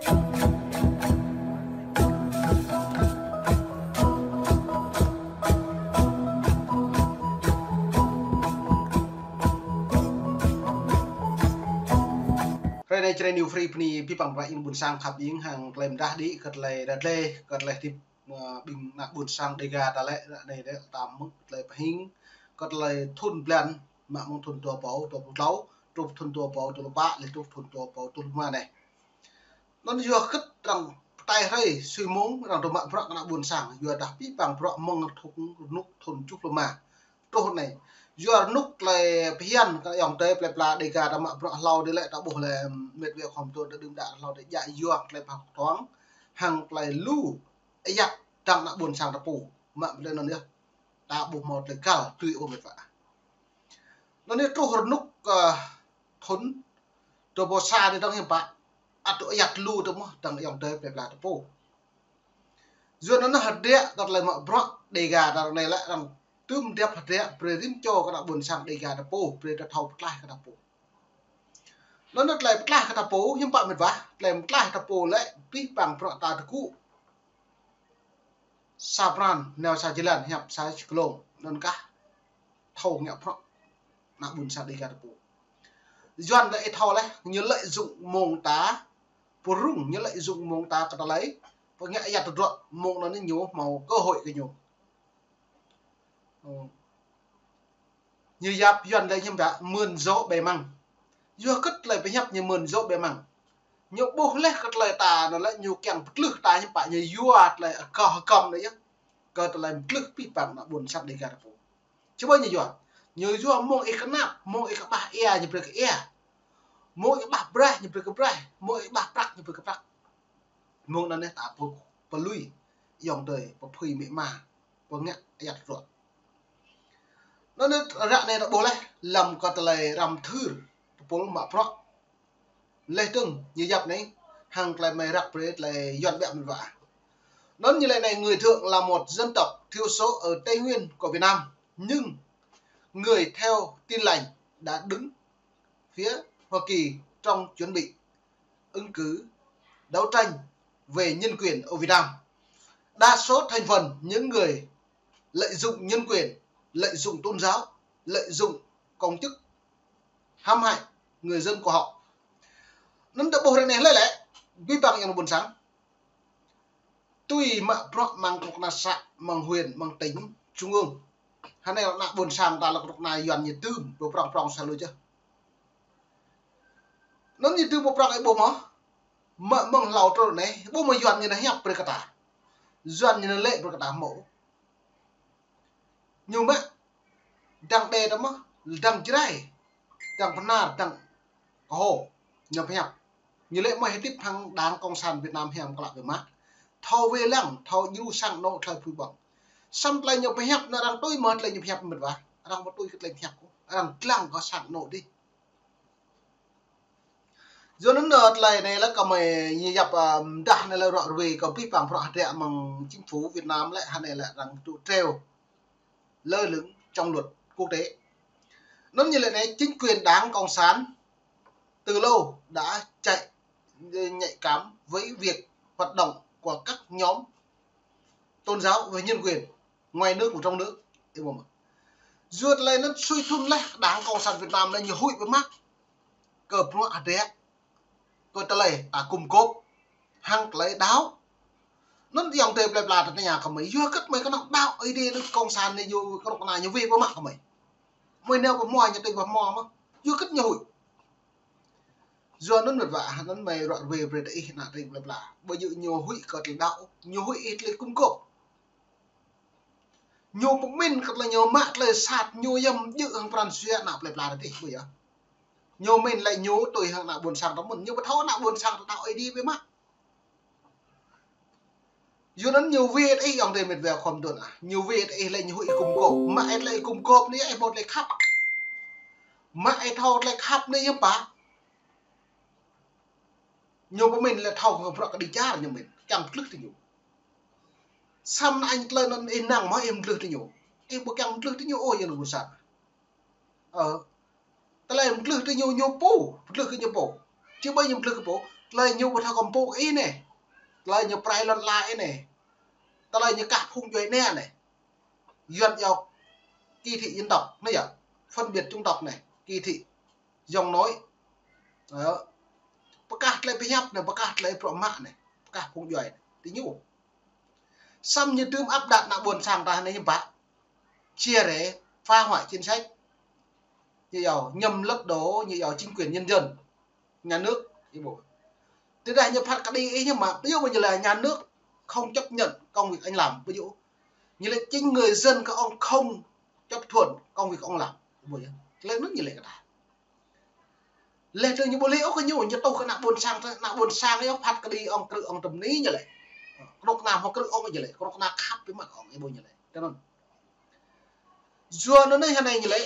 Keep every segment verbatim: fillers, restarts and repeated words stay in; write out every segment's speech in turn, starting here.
Hrơi anai Jrai New Free bơni abih bang ƀing ƀuôn sang khăp ƀing hăng tơlơi mơdah đĭ kơ tơlơi ră gleh, kơ tơlơi hơdip, ơ, ƀing ană ƀuôn sang Dega ta lĕ, ră anai lĕ ta mơ̆ng tơlơi pơhing kơ tơlơi thun blan, mă mơ̆ng thun dua rơbâo dua pluh klâo, truh thun dua rơbâo dua pluh pă, laih truh thun dua rơbâo dua pluh rơma anai. Anŭn yua hơget arăng pơtai hrơi sui mông arăng dŏ mă bruă kơ ană ƀuôn sang, yua dah abih bang bruă mơ̆ng thŭn rơnŭk thŭn tơjuh pluh rơma truh anai. Yua rơnŭk tơlơi phiăn kơ ayŏng adơi plơi pla Dega ta mă bruă hlâo dih lĕ ta ƀuh lĕ mĕt wa khŏm tŭ ta đưm đă hlâo dih djă yua tơlơi pơhơk tuang hăng tơlơi lu ayăt dăng ană ƀuôn sang ta pô. Mă mơ̆ng anŭn yơh. Ta ƀuh hmâo tơlơi găl tui ôh mĕt wa. Anŭn yơh truh rơnŭk, ơ, thŭn dua rơbâo sa dih dơ̆ng hiư̆m pă, ăt tŭ ayăt lu tơ mơ̆ dăng ayŏng adơi plơi pla ta pô. Yua anŭn hơdră kơ tơlơi mă bruă Dega ta ră anai lĕ arăng tŭm dăp hơdră brơi rĭm čô kơ ană ƀuôn sang Dega ta pô, brơi ta thâo pơtlaih kơ ta pô. Anŭn tơlơi pơtlaih kơ ta pô, hiư̆m pă mĕt wa, tơlơi pơtlaih ta pô lĕ abih bang bruă ta tơgŭ sa pran, nao sa jơlan, hiăp sa jơlan, anŭn kah thâo ngă bruă ană ƀuôn sang Dega ta pô. Yuan ta ih thâo laih, ñu lợi dụng mông ta pơrŭng, ñu lợi dụng mông ta kơ tơlơi pơngă ayăt tơdruă, mông anŭn ñu hmâo cơ hội kơ ñu. Ơ. Ñu yap Yuan lĕ hiư̆m pă, mưn dŏ bĕ mơ̆ng. Yua hơget tơlơi pơhiăp ñu mưn dŏ bĕ mơ̆ng. Ñu ƀuh laih kơ tơlơi ta anŭn lĕ ñu kiăng pơtlưh ta hiư̆m pă, ñu yua tơlơi akŏ hơkŏm anai yơh. Kơ tơlơi pơtlưh abih bang ană ƀuôn sang Dega ta pô. Čơbơi ñu yua. Ñu yua mông ih kơnap, mông ih kơƀah ia ñu brơi kơ ia. Mông ih kơƀah braih ñu brơi kơ braih, mông ih kơƀah prăk ñu brơi kơ prăk. Mông anŭn yơh ta pô pơlui ayŏng adơi, pơphơi amĭ ama, pơngă ayăt tơdruă. Anŭn yơh ră anai ta ƀuh laih, lăm kơ tơlơi răm thưr, tơpul mă bruă. Laih dơ̆ng, ñu yap anai, hăng tơlơi mơi răk brơi tơlơi Yuan ƀiă mĕt wa. Anŭn ñu laĭ anai: Người Thượng là một dân tộc thiểu số ở Tây Nguyên của Việt Nam, nhưng người theo Tin Lành đã đứng phía Hoa Kỳ trong chuẩn bị ứng cử đấu tranh về nhân quyền ở Việt Nam. Đa số thành phần những người lợi dụng nhân quyền, lợi dụng tôn giáo, lợi dụng công chức hãm hại người dân của họ. Anŭn ta ƀuh ră anai lĕ lĕ, abih bang ayŏng ƀuôn sang tui mă bruă mơ̆ng kơnuk kơna să, mơ̆ng huyện, mơ̆ng tỉnh, trung ương. Hơnai ană ƀuôn sang ta lăk kơnuk kơna Yuan ñu tŭm, ƀu prŏng prŏng sa lu čeh. Anŭn ñu tŭm ƀu prŏng ih ƀuh mơ̆. Mă mơ̆ng hlâo truh anai, ƀuh mơ̆ Yuan ñu nao hiăp brơi kơ ta. Yuan ñu nao lĕ brơi kơ ta hmâo. Ñu mă dăng đe ta mơ̆, dăng Jrai, dăng Bahnar, dăng Kơho, ñu pơhiăp. Ñu lĕ mơi hơdip hăng Đảng Cộng sản Việt Nam hiam klă biă mă. Thâo wai lăng, thâo djru sang anŏ tơlơi pui ƀơ̆ng. Samơ̆ tơlơi ñu pơhiăp anŭn arăng tui mơ̆ tơlơi ñu pơhiăp mĕt wa. Arăng ƀu tui kơ tơlơi pơhiăp kơ. Arăng lăng kơ sang anŏ dih. Yua anŭn, ơ, tơlơi anai lĕ kơ mơi ñu yap, ơ, mơdah anai lĕ ră ruai kơ abih bang bruă hơdră mơ̆ng chính phủ Việt Nam lĕ hơnai lĕ arăng tŭ treo lơ lửng trong luật quốc tế. Anŭn ñu laĭ anai: Chính quyền Đảng Cộng sản từ lâu đã chạy, nhạy cảm với việc hoạt động của các nhóm tôn giáo về nhân quyền ngoài nước và trong nước. Ih ƀuh mơ̆. Yua tơlơi anŭn sui thun laih Đảng Cộng sản Việt Nam anai ñu huĭ biă mă kơ bruă hơdră, kơ tơlơi ta gum gôp hăng tơlơi đaŏ. Anŭn ayŏng adơi plơi pla ta tơña kơ mơi, yua hơget mơi kơnơ̆ng đaŏ Ơi Adai anŭn Cộng sản anai ñu kơnuk kơna ñu wai biă mă kơ mơi. Mơi nao pơ hmua ñu tui pơ hmua mơ̆. Yua hơget ñu huĭ. Yua anŭn mĕt wa, anŭn mơi ră ruai brơi tơ ih ană tring plơi pla. Ƀu djơ̆ ñu huĭ kơ tơlơi đaŏ, ñu huĭ ih tơlơi gum gôp. Ñu pơmĭn kơ tơlơi ñu mă tơlơi sat ñu yơh djơ̆ hăng pran jua ană plơi pla tơ ih ƀu yơh. Ñu mĭn lĕ ñu tui hăng ană ƀuôn sang ta mơ̆n, ñu ƀu thâo ană ƀuôn sang ta đaŏ Ơi Adai biă mă. Yua anŭn ñu wai tơ ih ayŏng adơi mĕt wa khŏm dŏ ah. Ñu wai tơ ih lĕ ñu huĭ ih gum gôp. Mă ih tơlơi gum gôp anai ih ƀu tơlơi khăp. Mă ih thâo tơlơi khăp anai hiư̆m pă. Ñu pơmĭn lĕ thâo kơ bruă kơđi čar ñu mĭn. Kiăng pơtlưh tơ ñu. Samơ̆ anŭn tơlơi anŭn ih năng mơ̆ ih pơtlưh tơ ñu. Ih ƀu kiăng pơtlưh tơ ñu ôh yơh ană ƀuôn sang. Ơ. Tơlơi pơtlưh tơ ñu ñu pô, pơtlưh kơ ñu pô. Či ƀai ñu pơtlưh kơ pô. Tơlơi ñu ƀu thâo kơmpŭk ih anai. Tơlơi ñu pơrai lŏn ala ih anai. Tơlơi ñu kah phung djuai anai anai. Yuan yŏk kỳ thị dân tộc anai yơh. Phân biệt chủng tộc anai. Kỳ thị giọng nói. Đó. Pơkah tơlơi pơhiăp anai, pơkah tơlơi prŏ mă anai. Pơkah phung djuai anai. Tui ñu. Samơ̆ ñu tơm áp đặt ană ƀôn sang ta anai hiư̆m pă. Chia rẽ, phá hoại chính sách. Ñu yua nhằm lật đổ, ñu yua chính quyền nhân dân. Nhà nước, ih ƀuh. Tơdah ñu phat kơđi ih ñu mă, ví dụ như là nhà nước không chấp nhận công việc anh làm, ví dụ. Như là chính người dân các ông không chấp thuận công việc ông làm. Ih ƀuh yơh. Tơlơi anŭn ñu lĕ kơ ta. Lĕ tơ ñu ƀu lĕ ôh kơ ñu, ñu tuh kơ ană ƀôn sang, ană ƀôn sang yơh phat kơđi ong krư̆ ong tơm ni ñu lĕ. Kơnuk kơna hmâo krư̆ ong ñu lĕ, kơnuk kơna khăp biă mă ong ih ƀuh ñu lĕ. Tơ anŭn. Yua anŭn anai hơnai ñu lĕ,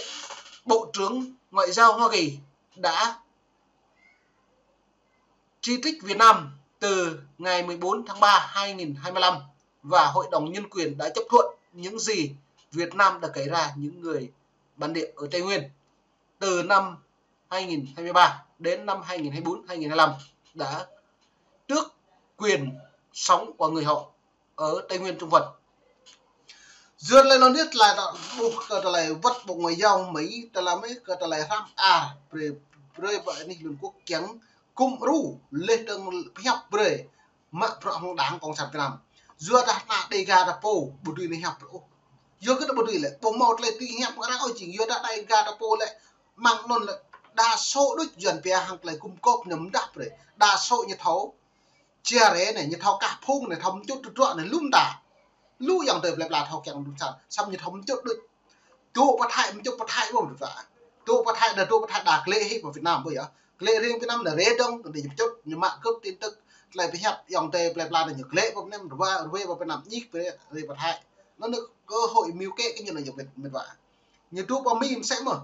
Bộ trưởng Ngoại giao Hoa Kỳ đã chỉ trích Việt Nam từ ngày mười bốn tháng ba hai nghìn hai mươi lăm và Hội đồng Nhân quyền đã chấp thuận những gì Việt Nam đã gây ra những người bản địa ở Tây Nguyên từ năm hai nghìn hai mươi ba đến năm hai nghìn hai mươi bốn, hai nghìn hai mươi lăm đã tước quyền sống của người họ ở Tây Nguyên Trung Phần. Yua tơlơi anŭn yơh tơlơi ta ƀuh kơ tơlơi wơ̆t Bộ Ngoại giao Mỹ, tơlơi Mỹ kơ tơlơi hrăm a, brơi, brơi ƀơi anih Liên Quốc kiăng kŭm ru, lĕ tơng pơhiăp brơi, mă bruă hăng Đảng Cộng sản Việt Nam. Yua dah ană Đêga ta pô, ƀu dưi anai hiăp ôh. Yua kơ ta ƀu dưi lĕ, ƀu hmâo tơlơi dưi hiăp kơ arăng ôh jing, yua dah Đêga ta pô lĕ, mơ̆ng anŭn lĕ, đa số đôč Yuan pia hăng tơlơi gum gôp ñu mơdah brơi. Đa số ñu thâo, chia rẽ anai, ñu thâo kah phung anai, thâo mčŭt tơdruă anai, lŏm ta. Lu ayŏng adơi plơi pla thâo kiăng đŭn sang, samơ̆ ñu thâo mčŭt đôč. Dŏ pơ Thái, mčŭt pơ Thái ƀu mơ̆n ta. Dŏ pơ Thái, đa dŏ pơ Thái đa glĕ hĭ pơ Việt Nam ƀu yơh. Glĕ riêng Việt Nam anai rê dơ̆ng, kơ đĭ mčŭt, ñu mă gơ̆p tin tức, tơlơi pơhiăp, ayŏng adơi plơi pla anai ñu glĕ pơ Việt Nam, rơwa, rơwe pơ Việt Nam, ñik pơ rê pơ Thái. Anŭn anai cơ hội mưu kế kơ ñu anai yơh mĕt, mĕt wa. Ñu dŏ pơ Mi mơsĕ mơ̆n.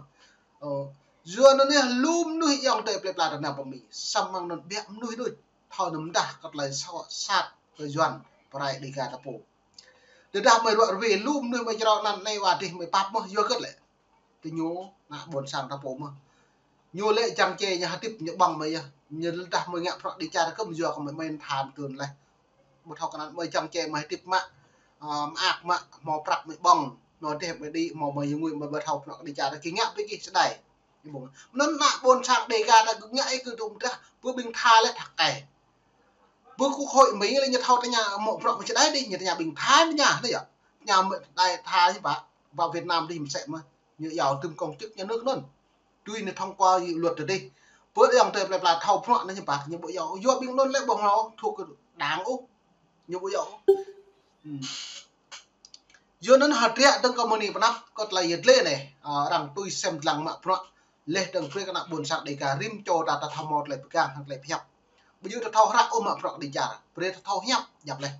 Ơ, yua anŭn anai lu mơnuih ayŏng adơi plơi pla ta nao pơ Mi. Samơ̆ mơ̆ng anŭn biă mơnuih đôč. Thâo anŭn mơdah kơ tơlơi sat, sat kơ Yuan pơrai Đêga ta pô. Tơdah mơi ruă rơwe lu mơnuih mơi črâo anăn anai wa dih mơi pap mơ̆n yua hơget lĕ. Tơ ñu ană ƀôn sang ta pô mơ̆n. Ñu lĕ jang čê ñu hơdip ñu ƀơ̆ng mơi yơh. Ñu tơdah mơi ngă bruă kơđi čar kơ mơi yua kơ mơi mơ̆n than tơl leh. Ƀu thâo kơ anăn mơi jang čê mơi hơdip mă, ơ, mơak mă, hmâo prăk mơi ƀơ̆ng, hmâo dêh mơi đĭ, hmâo mơi ngui mơi ƀu thâo bruă kơđi čar kơ ngă ƀơi kơ sơdai. Anŭn ană ƀôn sang Đêga ta kơ ngă ih kơ tŭm dah, ƀơi ƀing Thái lĕ thăk kĕ. Ƀơi Quốc hội Mỹ lĕ ñu thâo tơña mă bruă mơi sơdai dih, ñu tơña ƀing Thái tơña, anai yơh. Tơña mơi sơdai Thái hiư̆m pă, pơ Việt Nam dih mơsĕ mơ̆n. Ñu yua tơm công chức nhà nước anŭn. Tui anai thông qua dự luật rồi dih. Ƀơi ayŏng adơi plơi pla thâo bruă anai hiư̆m pă, ñu ƀu yua. Yua ƀing anŭn lĕ ƀu hmâo thuộc Đảng ôh. Ñu ƀu yua. Hm. Yua anŭn hơdră dơ̆ng kơ mơni pơnăp kơ tơlơi yơh lĕ anai, ơ, arăng tui sem dlăng mă bruă, leh dơ̆ng brơi kơ ană ƀôn sang Đêga rĭm čô ta, ta thâo hmâo tơlơi pơgang hăng tơlơi pơhiăp. Ƀu djơ̆ ta thâo hră ôh mă bruă kơđi čar, brơi ta thâo hiăp, djăp leh.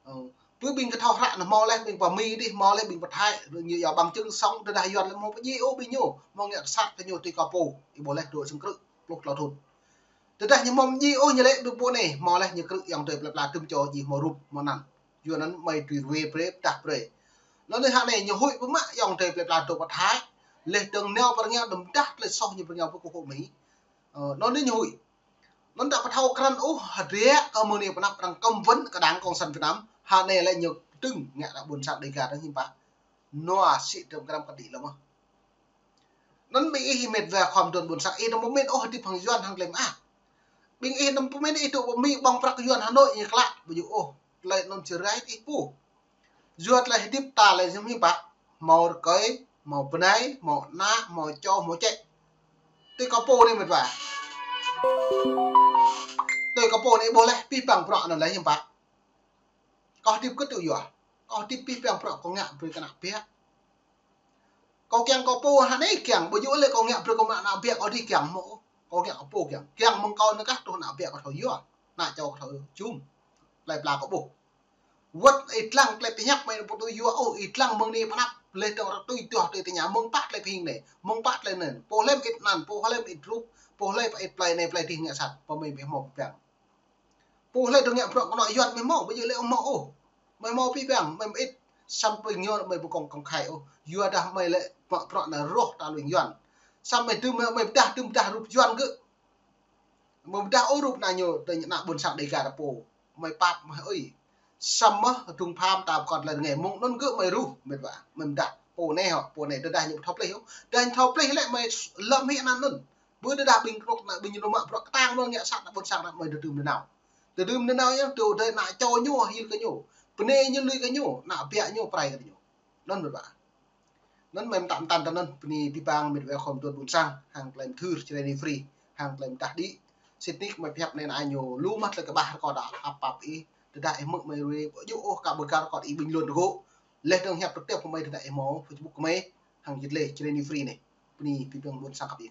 Ơ, ƀơi ƀing kơ thâo hră anai hmâo leh, ƀing pơ Mi dih hmâo leh, ƀing pơ Thái, ñu yua bằng chứng sống, tơdah Yuan lĕ hmâo pơdjai ôh ƀing ñu, hmâo ngă kơ sat kơ ñu tui kơ pô, ih ƀuh leh dŏ sang krư̆ pluh klâo thŭn. Tơdah ñu hmâo mơñi ôh ñu lĕ ƀing pô anai, hmâo leh ñu krư̆ ayŏng adơi plơi pla tơm čô djai hmâo rup hmâo anăn. Yua anŭn mơi tui rơwe brơi pơdah brơi. Anŭn anai hă anai ñu huĭ ƀu mă ayŏng adơi plơi pla dŏ pơ Thái. Leh dơ̆ng nao pơ rơngiao đơ̆m dah tơlơi soh ñu pơ rơngiao pơ Quốc hội Mỹ. Ơ, anŭn anai ñu huĭ. Anŭn ta ƀu thâo krăn ôh hơdră kơ mơni pơnăp arăng cấm vận kơ Đảng Cộng sản Việt Nam. Hă anai lĕ ñu tơ̆ng ngă ană ƀôn sang Đêga ta hiư̆m pă. Nua sĭ tơm krăm kơđi lăm mơ̆n. Anŭn ƀing ih mĕt wa khŏm dŏ ƀôn sang ih anăm pơmĭn ôh hơdip hăng Yuan hăng tơlơi mơak. Ƀing ih anăm pơmĭn ih dŏ pơ Mi ƀơ̆ng prăk Yuan Hà Nội ñu klă. Ƀu djơ̆ ôh. Tơlơi anŭn či rai ih ƀuh. Yua tơlơi hơdip ta lĕ jing hiư̆m pă. Hmâo rơkơi, hmâo bơnai, hmâo ană, hmâo čô, hmâo čĕ. Tui kơ pô anai mĕt wa. Tui kơ pô anai ƀuh leh, pih păng bruă anŭn lĕ hiư̆m pă. Kâo hơdip kơ tui yua. Kâo hơdip pih păng bruă kâo ngă brơi kơ ană biă. Kâo kiăng kơ pô hă anai kiăng, ƀu djơ̆ lĕ kâo ngă brơi kơ mă ană biă kâo dih kiăng hmâo. Kâo ngă kơ pô kiăng. Kiăng mơ̆ng kâo anŭn kah truh ană biă kâo thâo yua. Ană čô kâo thâo jum. Tơlơi pla kâo ƀuh. Wơ̆t ih lăng tơlơi pơhiăp mơi ƀu tui yua ôh, ih lăng mơ̆ng anai pơnăp. Leh dơ̆ng arăng tui tuh tui tơña mơ̆ng pă tơlơi pơhing anai. Mơ̆ng pă tơlơi anŭn. Pô hlơi mơit anăn, pô hlơi mơit rup, pô hlơi mơit plơi anai plơi dih ngă sat. Pơ mơi ƀu hmâo pơgang. Pô hlơi dŏ ngă bruă kơnuk Yuan mơi hmâo, ƀu djơ̆ lĕ ƀu hmâo ôh. Mơi hmâo pih păng, mơi mơit, samơ̆ ƀing ñu mơi ƀu kông kông khai ôh. Yua dah mơi lĕ mă bruă anai rŏh ta lui Yuan. Samơ̆ mơi tơm, mơi pơdah, tơm pơdah rup Yuan gơ̆. Mơ̆ dah ôh rup ană ñu, tơ ană ƀôn sang Dega ta pô. Mơi pap mơi ơi. Samơ̆ hơdrung pham ta pơkŏn tơlơi rơngai mơ̆ng anŭn gơ̆ mơi ruh, mĕt wa. Mơi mơdah pô anai hŏ, pô anai tơdah ñu thâo plih hŏ. Tơdah ñu thâo plih lĕ mơi lơ̆m hĭ anăn anŭn. Bơ tơdah ƀing krŏk ană ƀing ñu mă bruă kơtang anŭn ngă sat ană ƀôn sang ană mơi tơdưm tơnao. Tơdưm tơnao yơh, tơdah ană čô ñu, hil kơ ñu. Bơnai ñu lui kơ ñu, ană biă ñu prai kơ ñu. Anŭn mĕt wa. Anŭn mơi mơtam mơtam tơ anŭn, bơni abih bang mĕt wa khŏm dŏ ƀôn sang, hăng tơlơi mơthưr, Jrai New Free, hăng tơlơi mơdah đĭ. Sĭt nik mơi pơhiăp anai ană ñu, lu mă tơlơi kơƀah rơkâo đa ăp pap ih, tơdah ih hmư̆ mơi ruai, ƀu djơ̆ ôh kơ ƀơgar kơ ih ƀing lŏn rơgŏ. Laih dơ̆ng hiăp trực tiếp kơ mơi tơdah ih hmâo Facebook kơ mơi, hăng jit lĕ Jrai New Free anai. Bơni abih bang ƀôn sang khăp ih.